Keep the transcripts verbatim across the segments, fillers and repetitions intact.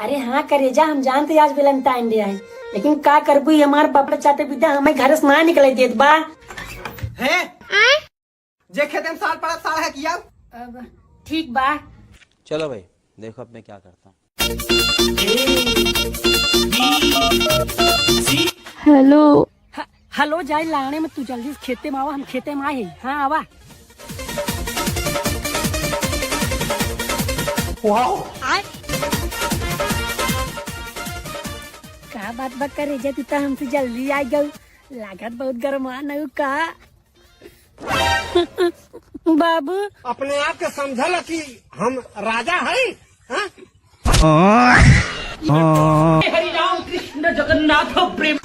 अरे हाँ करेजा, हम जानते आज Valentine Day है, लेकिन का करबू, ई हमार बाप चाटे बिदा हमें घर से ना निकले देत बा। हैं? जे खेते में साल पड़ा, साल है किया? अब ठीक बा। चलो भाई, देखो अब मैं क्या करता हूँ। हेलो। ह-, हेलो, जाई लाने में, तू जल्दी से खेते में आवा, हम खेते में आए हैं। हाँ, आवा। वाओ। आय। का बात बा करेजा, तू तो हमसे जल्दी आ गऊ, लागत बहुत गरमान हऊ का? बाबू। अपने आप के समझल कि हम राजा हैं, हाँ? हरि राम कृष्ण जगन्नाथ प्रेम।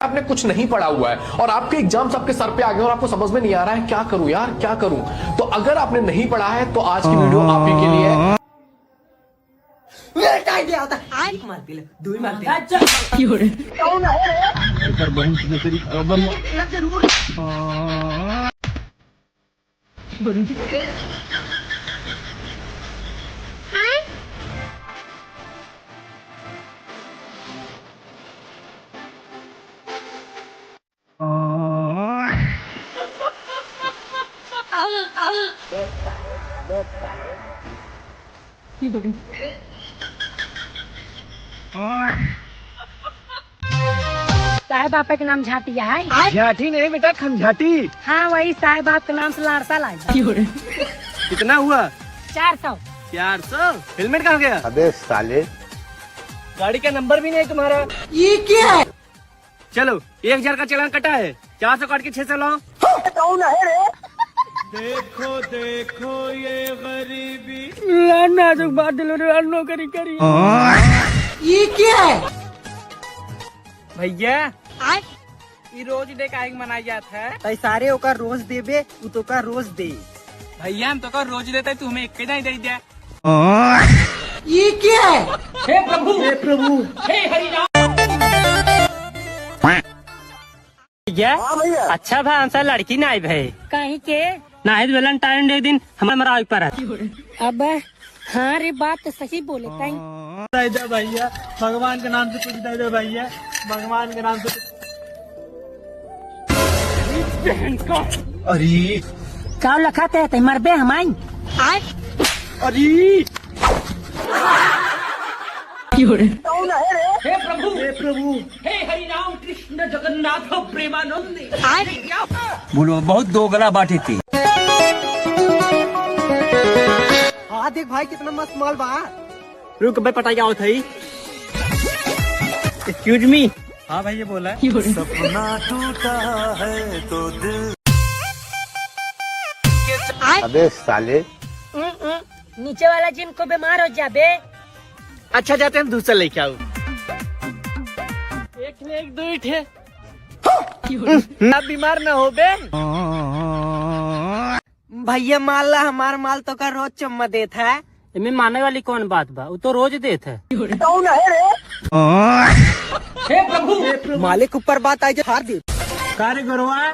आपने कुछ नहीं पढ़ा हुआ है और आपके एग्जाम्स आपके सर पे आ गए और आपको समझ में नहीं आ रहा है क्या करूं यार, क्या करूं। तो अगर आपने नहीं पढ़ा है तो आज की वीडियो आप ही के लिए है। मेरे टाइम पे आता है। एक मार दिले, दो ही मार दिले। अच्छा। साहेब, आपके नाम झाटिया है? झाटी नहीं बेटा, खमझाटी। हाँ, वही साहेब, आपके नाम से लाड़सा लाग। कितना हुआ? चार सौ। चार सौ? हेलमेट कहाँ गया? अबे साले। गाड़ी का नंबर भी नहीं तुम्हारा। ये क्या है? चलो, एक हजार का चालान कटा है, चार सौ काट के छह सौ लाओ। कौन है रे? देखो, देखो ये गरीबी। लान नाजुक बात दिलो रे, लान नौकरी करी। ये क्या है? भैया, आय? ई रोज डे काहे के मनाई जात है? तै सारे ओकर रोज देबे, उ तो ओकर रोज दे। भैया, हम तो ओकर रोज देते, तू हमें एक के नहीं दे दे। ये क्या है? हे प्रभु, हे प्रभु, हे हरि राम। भैया, हाँ भैया। अच्छा भा, हमसे लड़की ना आई भाई। काहे के? ना है Valentine Day दिन हमारे मरावे पर है। अब हाँ रे, बात तो सही बोले ताई। दे दे भैया, भगवान के नाम से कुछ दे दे भैया, भगवान के नाम से कुछ। अरे का लखा ते, ते मरबे हमाई। अरे हे प्रभु, हे प्रभु, हे हरि राम कृष्ण जगन्नाथ प्रेमानंद। बोलो, बहुत दोगला बाटे थे। हाँ देख भाई, कितना मस्त माल बा। रुक बे, पटाई आवत है। Excuse me। हाँ भाई, ये बोला है। सपना टूटा है तो दिल। अबे साले। उम, उम, नीचे वाला जिनको बीमार हो जाबे। अच्छा, जाते हम दूसरा लेके आओ। एक ठे, एक दो ठे। ना बीमार ना होबे। भैया, मान ला, हमार माल तो का रोज चुम्मा देत है। एमे माने वाली कौन बात बा? उ तो रोज देत है। कौन है रे? हे प्रभु, मालिक ऊपर बात आई जो हार दे। का रे गोरवा?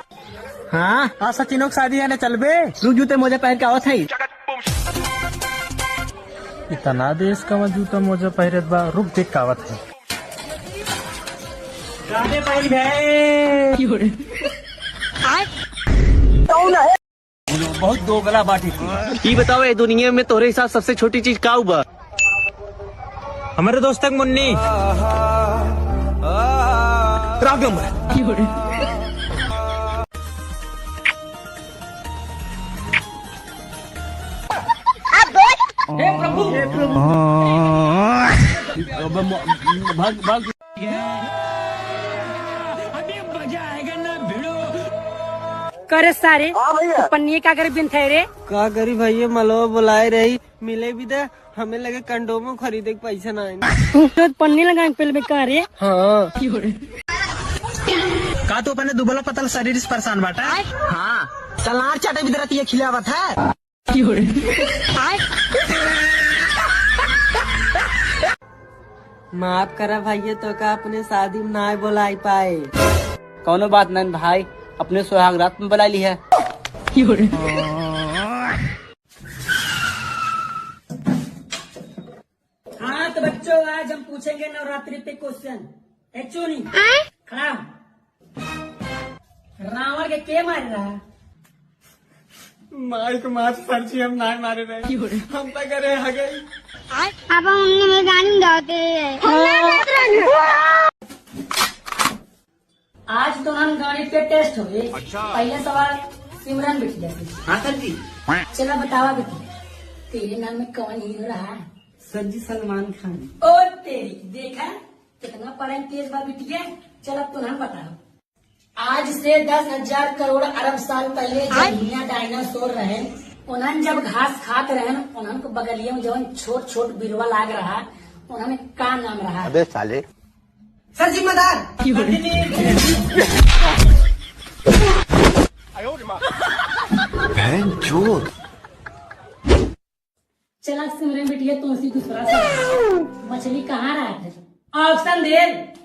हाँ? आज सचिनो के शादी है ना, चलबे? रुक, जूते मोजा पहन के आवत है। इतना देश का जूता मोजा पहिरत बा, रुक देख के आवत है। राधे भाई भाई। बहुत दोगला बाटी थी। ई बताओ, ए दुनिया में तोहरे हिसाब सबसे छोटी चीज का बा? हमारे दोस्त तक मुन्नी। रागम। हे प्रभु, हे प्रभु। भाग, भाग। करे सारे, हाँ भैया। पन्नी का करे बिन थे रे? का करी भैया, मलवा बुलाए रही, मिले भी दे, हमें लगे कंडोमो खरीदे के पैसा ना आए। तो पन्नी लगा के पेल बेकार रे। हाँ। का तू अपने दुबला पतला शरीर से परेशान बाटा? हाँ, सलार चाटे भी दरतिया खिलावत है। माफ करा भैया, तो का अपने शादी में ना बोलाई पाए। कौनो बात नहीं भाई, अपने सुहाग रात में बुला ली है। तो बच्चों, आज हम पूछेंगे नवरात्रि पे क्वेश्चन। ए चुनी, खड़ा हो। रावण के के मार रहा? माइक मार सर जी, हम ना मारे रहे। हम तो करे हगई। अब हम उनमें गाने गाते हैं। आज तो हम गणित के टेस्ट होए। अच्छा। पहले सवाल सिमरन बिटिया से। हाँ सर जी। चला बतावा बेटी, तेरे नाम में कौन हीरो रहा? सर जी, सलमान खान। ओ तेरी, देखा कितना पढ़े तेज बा बिटिया। चल अब तुम बताओ, आज से दस हजार करोड़ अरब साल पहले जब दुनिया डायनासोर रहे, उन्हन जब घास खात रहन, उन्हन को बगलिया में जवन छोट छोट बिरवा लाग रहा, उन्हन का नाम रहा? अबे साले। सर जिम्मेदार। बहन चोद। चला सिमरन बिटिया, तुमसे दूसरा सवाल। मछली कहाँ रहत है? ऑप्शन दे,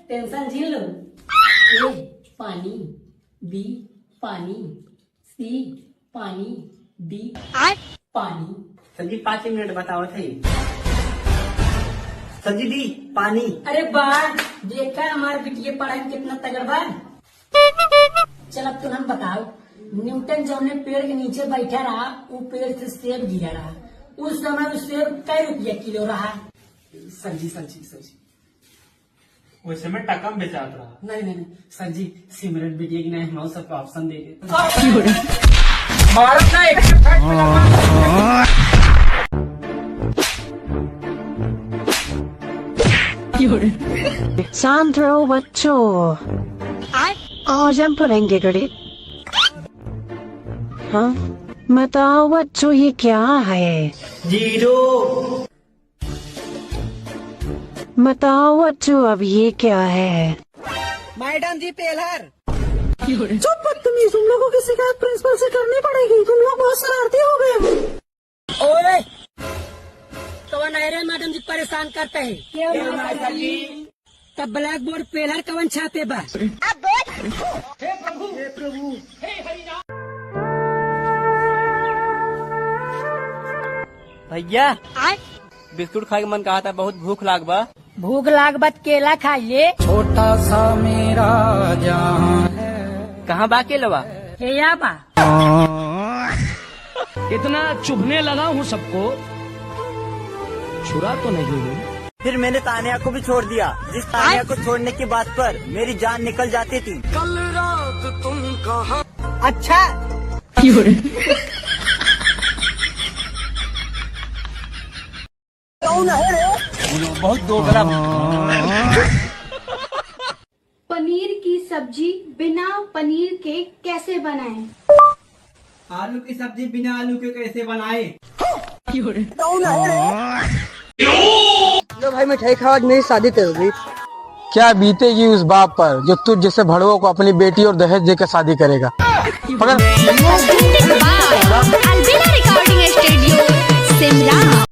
टेंशन झील लो। ए पानी, बी पानी, सी पानी, डी पानी। सर जी, पाँच मिनट बतावत है। सर जी, डी पानी। अरे वाह, देखा हमार बिटिया पढ़ाई में कितना तगड़ बा। चल अब तुम हम बताओ, न्यूटन जौने पेड़ के नीचे बैठा रहा, उ पेड़ से सेब गिरा रहा, उस समय उ सेब कै रुपया किलो रहा? सर जी, सर जी, सर जी। वैसे में टका में बेचात रहा। नहीं, नहीं, नहीं, सर जी, सिमरन बिटिया की नहीं, हम सबको ऑप्शन दे दे। भारत ना एक शांत रहो बच्चों, आज हम पढ़ेंगे गणित। हाँ, बताओ बच्चों, ये क्या है? जीरो। बताओ बच्चों, अब ये क्या है? मैडम जी, पेलर। चुप बदतमीज, तुम लोगों की शिकायत प्रिंसिपल से करनी पड़ेगी, तुम लोग बहुत शरारती हो गए हो। ओए, कौन है रे मैडम जी परेशान करते हैं? क्या हुआ सर जी? तब ब्लैक बोर्ड पेलर कौन छापे बा? भैया, आय? बिस्कुट खाए के मन कहा था, बहुत भूख लाग बा। भूख लाग बा त केला खा ले। छोटा सा मेरा जहां है। कहाँ बा केलवा? हे या बा। इतना चुभने लगा हूँ सबको, छुरा तो नहीं हूँ। फिर मैंने तानिया को भी छोड़ दिया, जिस तानिया को छोड़ने के बाद पर मेरी जान निकल जाती थी। कल रात तुम कहाँ? अच्छा। कौन है रे? बहुत दोगला। पनीर की सब्जी बिना पनीर के कैसे बनाएं? आलू की सब्जी बिना आलू के कैसे बनाएं? कौन है रे? लो भाई मिठाई खाओ, आज मेरी शादी तय हो गई। क्या बीतेगी उस बाप पर जो तुझ जैसे भड़वों को अपनी बेटी और दहेज देकर शादी करेगा? पकड़। Presented by Albina Recording Studio, Simran।